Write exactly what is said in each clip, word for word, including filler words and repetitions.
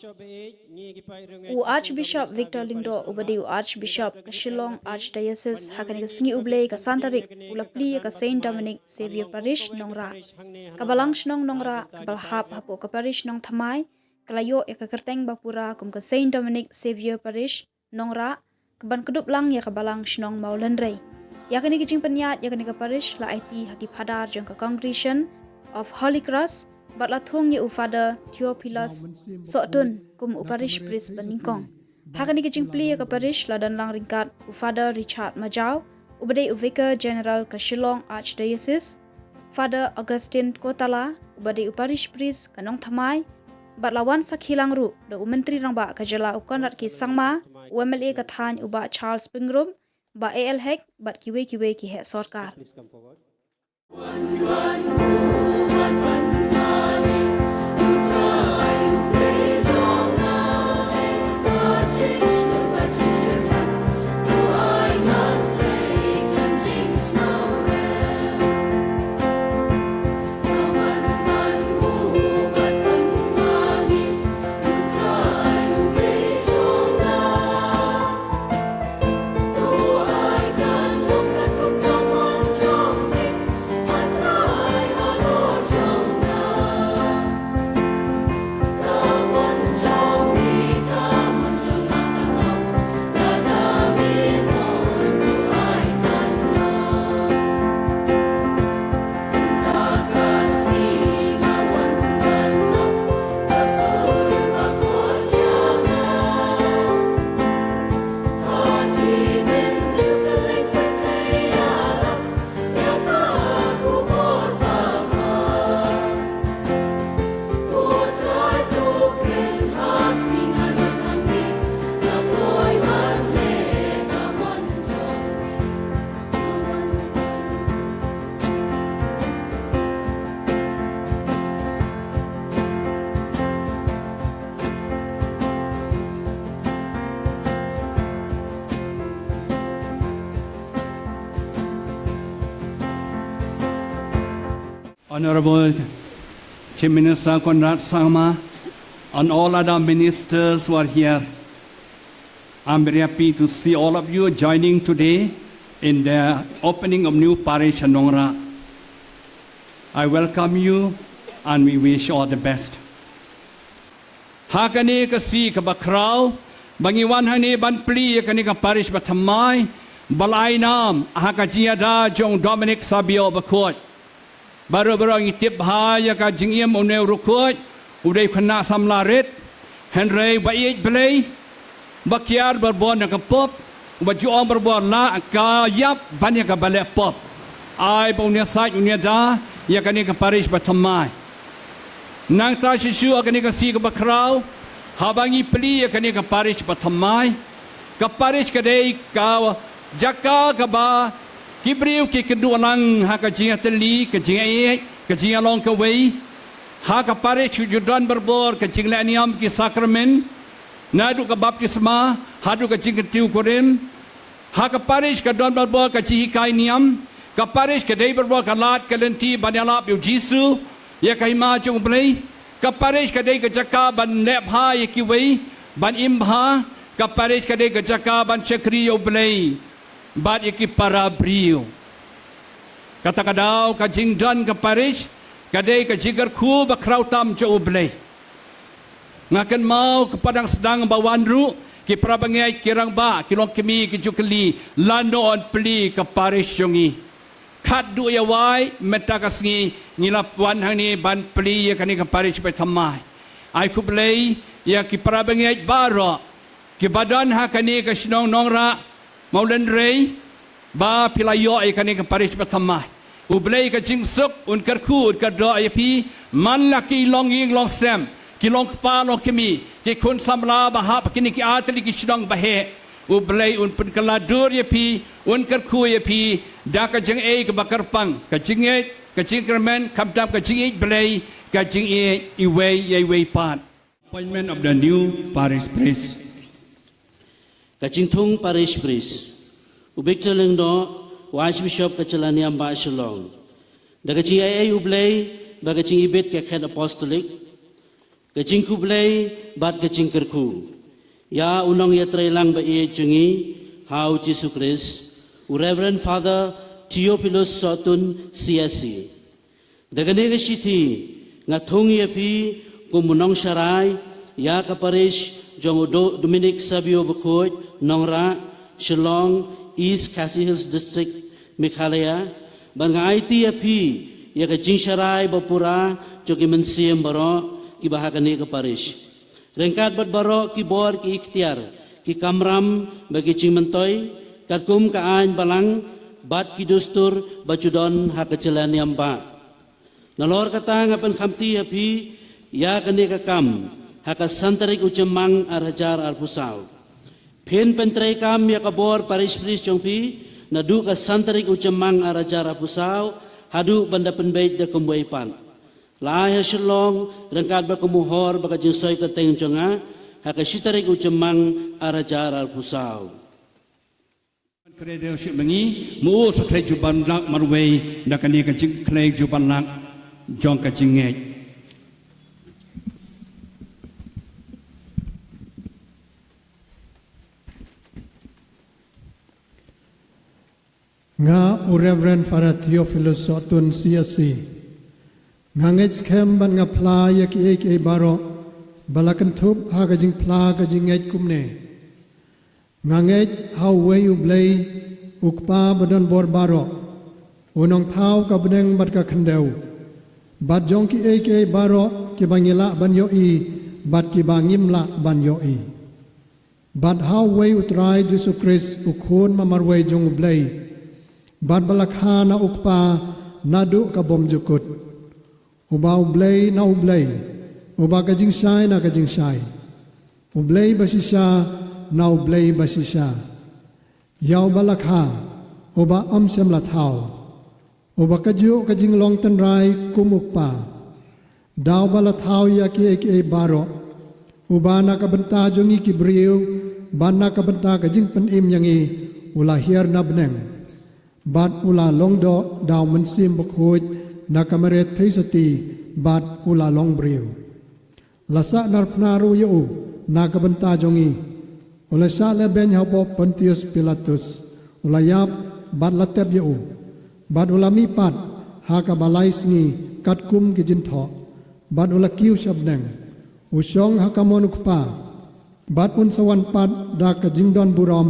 U Archbishop Victor Lyngdoh, uba dei u Archbishop ka Shillong Archdiocese, ha kane ka sngi U Blei ka san tarik, u la plie ïa ka Saint Dominic Xavier Parish Nongrah. Ka Balang Shnong Nongrah, kaba la hap hapoh ka Parish Nongthymmai, ka la ïoh ïa ka kyrteng bapura kum ka Saint Dominic Xavier Parish Nongrah, kaban kdup lang ïa ka Balang Shnong Mawlynrei. Ïa kane ka jingpynïaid ïa kane ka parish la aiti ha ki phadar jong ka Congregation of Holy Cross, bad la thung ïa u Father Theophilus Sohtun kum u parish priest banyngkong. Ha kane ka jingplie ïa ka parish la don lang ryngkat u Father Richard Majaw, uba dei u Vicar General ka Shillong Archdiocese, Father Augustine Kotala, uba dei u parish priest ka Nongthymmai, bad la wan sakhi lang ruh da u Myntri Rangbah ka jylla u Conrad K Sangma, u M L A ka thaiñ u Bah Charles Pyngrope, Bah A L Hek, bad kiwei kiwei ki heh sorkar. Honorable Chief Minister Conrad Sangma and all other ministers who are here. I'm very happy to see all of you joining today in the opening of new parish in Nongrah. I welcome you and we wish all the best. Ha kane ka sngi kaba khraw, ba ngi wan hangne ban plie ïa kane ka parish ba thymmai, ba la ai nam ha ka jingïada jong Dominic Savio Bakhuid. Baroh baroh ngi tip bha ïa ka jingim une u riewkhuid, u dei u khynnah samla rit, hynrei ba ïeit Blei, ba kiar barabor na ka pop, ba ju ong barabor la ka ïap ban ïa kaba leh pop. Ai ba un ïasaid un ïada ïa kane ka parish ba thymmai. Nangta shisha ha kane ka sngi kaba khraw, haba ngi plie ïa kane ka parish ba thymmai. Ka parish ka dei ka jaka kaba ki briew ki kynduh lang ha ka jingïatylli, ka jingïaieit, ka jingïalong kawei. Ha ka parish ka ju don barabor ka jingleh niam ki sakramen, naduh ka baptisma haduh ka jingkyntiew kurim. Ha ka parish ka don barabor ka jinghikai niam. Ka parish ka dei barabor ka lad ka lynti ban ïalap ïa u Jisu, ïa ka hima jong u Blei. Ka parish ka dei ka jaka ban leh bha ïa kiwei, ban im bha. Ka parish ka dei ka jaka ban shakri ïa u Blei bad ïa ki para briew. Kata ka daw ka jingdon ka parish ka dei ka jingkyrkhu ba khraw tam jong u Blei. Nga kynmaw ka padang sdang ba wan ruh ki para bangeit, ki rangbah, ki longkmie ki ju kylli, lano yn plie ka parish jong ngi. Khadduh ïa wai mynta ka sngi ngi la wan hangne ban plie ïa kane ka parish ba thymmai. Ai khublei ïa ki para bangeit baroh kiba don ha kane ka shnong Nongrah Mawlynrei, ba phi la ïoh ïa kane ka parish ba thymmai. U Blei ka jingsuk un kyrkhu un kyrdoh ïa phi, man la ki longïing longsem, ki longkpa longkmie, ki khun samla ba hap ha kine ki artylli ki shnong ba heh. U Blei un pynkylla dur ïa phi, un kyrkhu ïa phi da ka jingaiei kaba kyrpang, ka jingngeit, ka jingkyrmen, khamtam ka jingïeit Blei, ka jingïeit iwei ïa iwei pat. Appointment of the new parish priest. Ka jingthung parish priest. U Victor Lyngdoh, u Archbishop ka jylla niam bah Shillong. Da ka jingaiei U Blei bad ka jingibit ka khet apostolic, Ka jingkhublei bad ka jingkyrkhu ïa u nongïatreilang ba ïeit jong ngi ha u Jisu Khrist, u Reverend Father Theophilus Sohtun, C S C. Da kane ka shithi nga thung ïa phi kum u nongsharai ïa ka parish jong u Do-, Dominic Savio Bakhuid, Nongrah, Shillong, East Khasi Hills District, Meghalaya, bad nga aiti ïa phi ïa ka jingsharai ba pura jong ki mynsiem baroh kiba ha kane ka parish, ryngkat bad baroh ki bor, ki iktiar, ki kamram bad ki jingmyntoi, katkum ka aiñ balang bad ki dustur ba ju don ha ka jylla niam bah. Nalor kata nga pynkhamti ïa phi ïa kane ka kam ha ka san tarik u Jymmang ar hajar arphew saw. Phin pyntreikam ïa ka bor parish priest jong phi naduh ka san tarik u Jymmang ar hajar arphew saw haduh ban da pynbeit da kumwei pat. La ai ha Shillong ryngkat bad ka mohor bad ka jingsoi kyrteng jong nga ha ka shi tarik u Jymmang ar hajar arphew saw. Kredel shi mengi mu sa khlei juban lak marwei da kane ka jingkhlei juban lak jong ka jingngeit. Nga u Reverend Father Theophilus Sohtun, C S C. Nga ngeit skhem bad nga phla ïa kiei kiei baroh ba la kynthup ha ka jingphla ka jingngeit kumne. Nga ngeit ha uwei U Blei, U Kpa ba don bor baroh, U Nongthaw ka bneng bad ka khyndew, bad jong kiei kiei baroh kiba ngi lah ban ïohi bad kiba ngim lah ban ïohi. Bad ha uwei U Trai Jisu Khrist, U Khun ba marwei jong U Blei, bad ba la kha na U Kpa naduh ka bymjukut. Uba U Blei na U Blei, uba ka jingshai na ka jingshai, U Blei bashisha na U Blei bashisha. Ïa uba la kha, uba ym shym la thaw, uba kajuh ka jinglong tynrai kum U Kpa. Da uba la thaw ïa kiei kiei baroh, uba na ka bynta jong ngi ki briew bad na ka bynta ka jingpynim ïa ngi u la hiar na bneng, bad u la long doh da U Mynsiem Bakhuid na ka mareh theisotti, bad u la long briew. La sahnarphna ruh ïa u na ka bynta jong ngi. U la shah lehbeiñ hapoh Pontius Pilatus. U la ïap bad la tep ïa u, bad u la mihpat ha kaba lai sngi katkum ki jingthoh, bad u la kiew sha bneng. U shong ha ka mon U Kpa, bad un sa wan pat da ka jingdon burom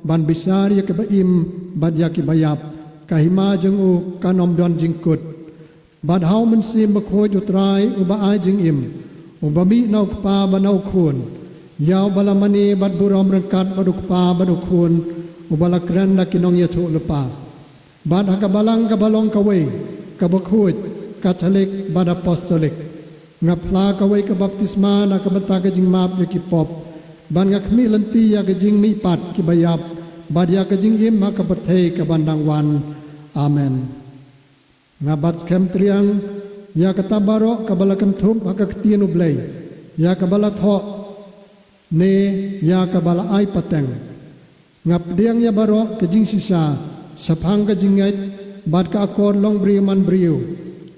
ban bishar ïa kiba im bad ïa kiba ïap. Ka hima jong u kan ym don jingkut. Bad ha U Mynsiem Bakhuid U Trai uba ai jingim, uba mih na U Kpa bad na U Khun, ïa uba la mane bad burom ryngkat bad U Kpa bad U Khun, uba la kren da ki nongïathuhlypa. Bad ha ka balang kaba long kawei, kaba khuid, Katholik bad Apostolik, nga phla kawei ka baptisma na ka bynta ka jingmap ïa ki pop. Bad nga khmih lynti ïa ka jingmihpat kiba ïap, bad ïa ka jingim ha ka pyrthei kaban dang wan. Amen. Nga bat skhem triang ïa kata baroh kaba la kynthup ha ka ktien U Blei, ïa kaba la thoh ne ïa kaba la ai pateng. Nga pdiang ïa baroh ka jingshisha shaphang ka jingngeit bad ka akor longbriew manbriew,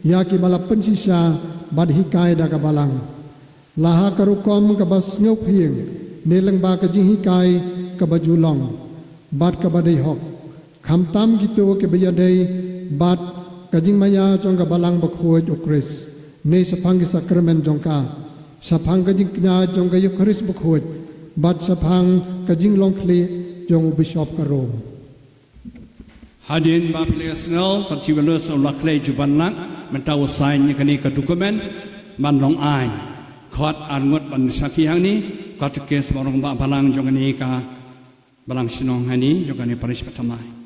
ïa kiba la pynshisha bad hikai da ka balang, la ha ka rukom kaba sngewphieng ne lyngba ka jinghikai kaba ju long bad kaba dei hok, khamtam kito kiba ïadei bad ka jingmaïa jong ka Balang Bakhuid U Khrist, ne shaphang ki sakramen jong ka, shaphang ka jingkñia jong ka Eukharist Bakhuid, bad shaphang ka jinglong khlieh jong u Bishop ka Rome. Hadien ba phi la ïohsngew, Father Theophilus u la khlei juban lak, mynta u sign ïa kane ka document ban long aiñ. Khot ar ngut ban sakhi hangne, Katekist bad rangbah balang jong kane ka balang shnong hangne jong kane parish Bathamai.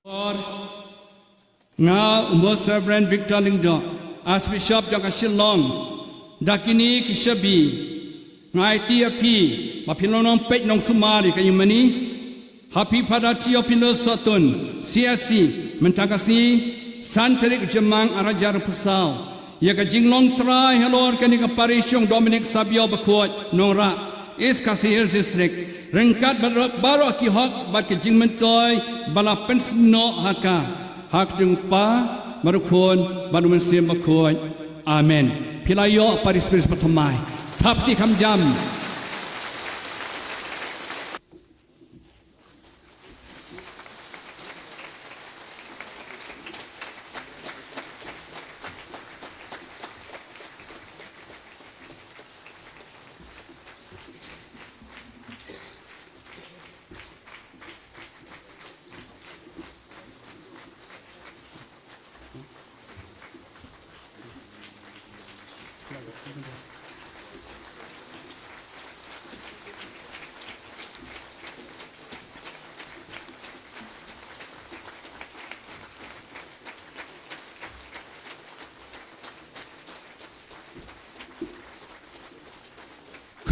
Or, nga u Most Reverend Victor Lyngdoh, Archbishop jong ka Shillong, da kine ki shabi, nga aiti ïa phi ba phin long nongpeit nongsumar ïa ka ïing mane ha phi Father Theophilus Sohtun, C S C, mynta ka sngi, san tarik Jymmang arhajar arphew saw, ïa ka jinglong trai halor kane ka parish jong Dominic Savio Bakhuid, Nongrah, East Khasi Hills District, ryngkat bad baroh ki hok bad ki jingmyntoi ba la pynsngew ha ka, ha ka kyrteng u Kpa bad u Khun bad u Mynsiem Bakhuid. Amen. Phi la ïoh para Spirit ba thymmai. Thap kti kham jam.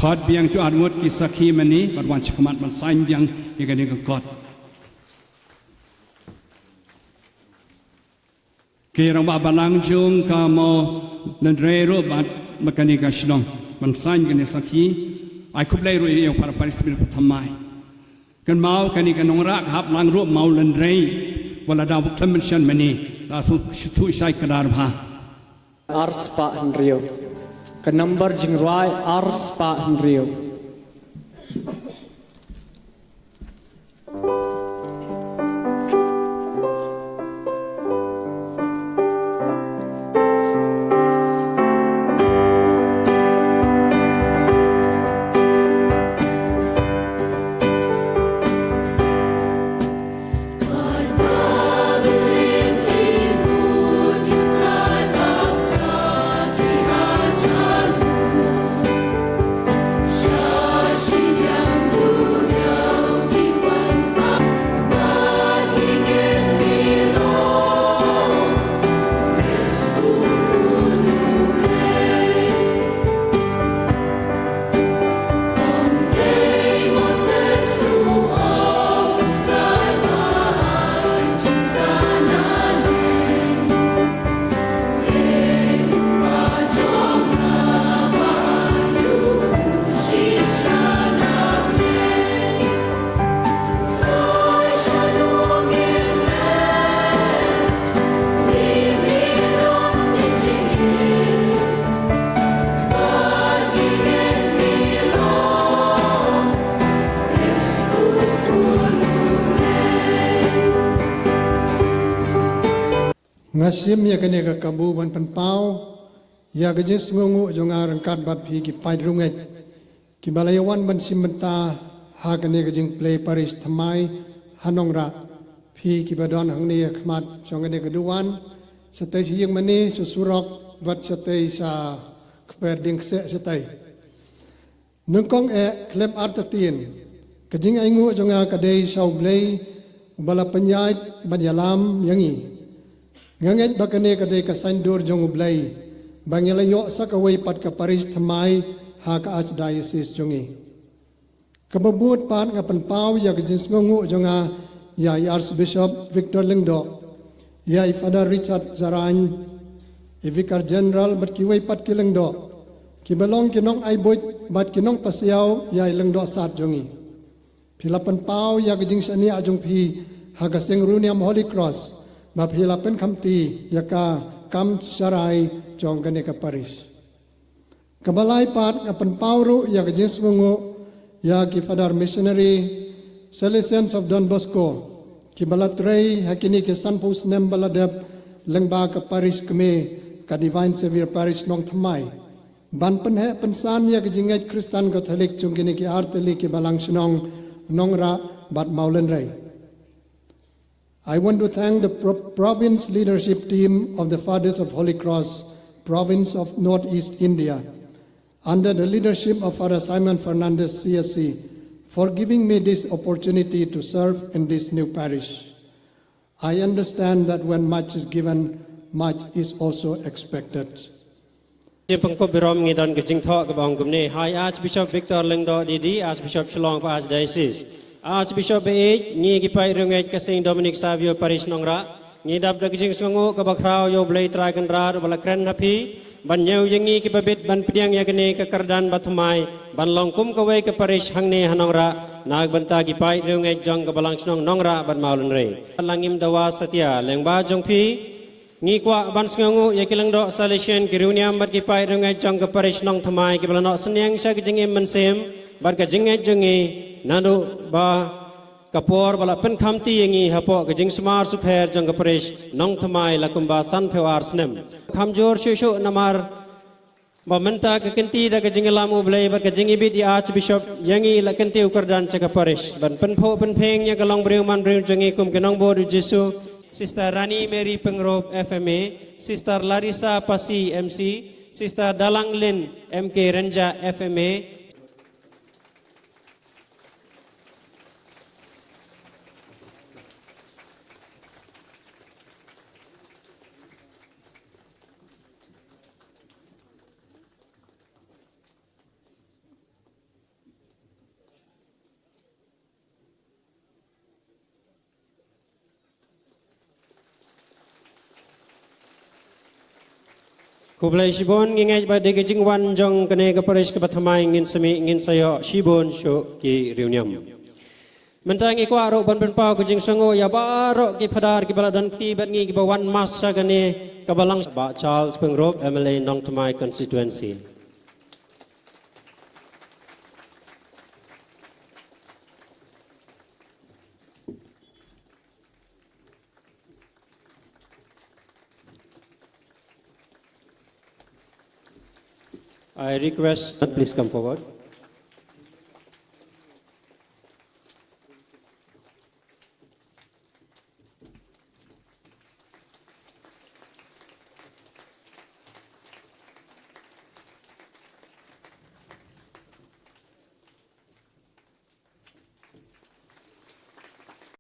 Khot biang to arngut ki sakhi mynne, bad wan shakhmat ban sign biang ïa kane ka kot. Ki rangbah balang jong ka Mawlynnrei ruh bad, bad kane ka shnong ban sign kane sakhi. Ai khublei ruh ïa u para Paris Bill Patham Mai. Kynmaw kane ka Nongrah ka hap lang ruh Mawlynnrei. Wat la dang khlem mention mynne, la shu shu tu shai ka dar bha. Ar spah hynriew. Ka number jingrwai ar spah hynriew. Nga shim ïa kane ka kabu ban pynpaw ïa ka jingsngewnguh jong nga ryngkat bad phi ki paid riewngeit kiba la ïawan ban shim bynta ha kane ka jingplie parish thymmai ha Nongrah. Phi kiba don hangne ha khmat jong kane ka duwan, shatei sha ïing mane, sha surok bad shatei sha kper dieng kseh shatei. Nyngkong eh khlem artatien, ka jingainguh jong nga ka dei sha U Blei uba la pynïaid bad ïalam ïa ngi. Nga ngeit ba kane ka dei ka saiñdur jong U Blei ba ngi la ïoh sa kawei pat ka parish thymmai ha ka archdiocese jong ngi. Kaba bud pat nga pynpaw ïa ka jingsngewnguh jong nga ïa i Archbishop Victor Lyngdoh, ïa i Father Richard Jarain, i Vicar General bad kiwei pat ki lyngdoh kiba long ki nongai buit bad ki nongpasiaw ïa i Lyngdoh Sad jong ngi. Phi la pynpaw ïa ka jingshaniah jong phi ha ka seng riewniam Holy Cross ba phi la pynkhamti ïa ka kam sharai jong kane ka parish. Kaba lai pat nga pynpaw ruh ïa ka jingsngewnguh ïa ki Father Missionary Salesians of Don Bosco kiba la trei ha kine ki sanphew snem ba la dep lyngba ka parish kmie ka Divine Saviour Parish Nongthymmai ban pynheh pynsan ïa ka jingngeit Khristan Katholik jong kine ki artylli ki balang shnong Nongrah bad Mawlynnrei. I want to thank the pro- province leadership team of the Fathers of Holy Cross, province of Northeast India, under the leadership of Father Simon Fernandez, C S C, for giving me this opportunity to serve in this new parish. I understand that when much is given, much is also expected. Jingpynkhuid burom ngi don ka jingthoh kaba ong kumne, ha i Archbishop Victor Lyngdoh D D, Archbishop Shillong pa Archdiocese. Archbishop ba ïeit, ngi ki paid riewngeit ka Saint Dominic Saviour Parish Nongrah ngi dap da ka jingsngewnguh kaba khraw ïa U Blei Trai Kynrad uba la kren ha phi ban ñiew ïa ngi kiba bit ban pdiang ïa kane ka kyrdan bathymmai ban long kum kawei ka parish hangne ha Nongrah na ka bynta ki paid riewngeit jong ka Balang Shnong Nongrah bad Mawlynrei. Langim Dawa Satia, lyngba jong phi ngi kwah ban sngewnguh ïa ki lyngdoh Salesian, ki riewniam bad ki paid riewngeit jong ka parish Nongthymmai kiba la noh synñiang sha ka jingim mynsiem bad ka jingngeit jong ngi naduh ba ka por ba la pynkhamti ïa ngi hapoh ka jingsumar sukher jong ka parish Nongthymmai la kumba sanphew ar snem. Kham jur shuh shuh namar ba mynta ka kynti da ka jingïalam U Blei bad ka jingibit ïa Archbishop ïa ngi la kyntiew kyrdan sha ka parish ban pynphuh pynphieng ïa ka longbriew manbriew jong ngi kum ki nongbud U Jisu. Sister Rani Mary Pyngrope, F M A, Sister Larissa Pasi, M C, Sister Dalang Lin, M K Renja, F M A. Khublei shibun, ngi ngeit ba da ka jingwan jong kane ka parish kaba thymmai ngin sa mih, ngin sa ïoh shibun shuh ki riewniam. Mynta ngi kwah ruh ban pynpaw ka jingsngewnguh ïa baroh ki phadar kiba la don kti bad ngi kiba wan mass sha kane ka Balang, Bah Charles Pyngrope, M L A Nongthymmai Constituency. I request, please come forward.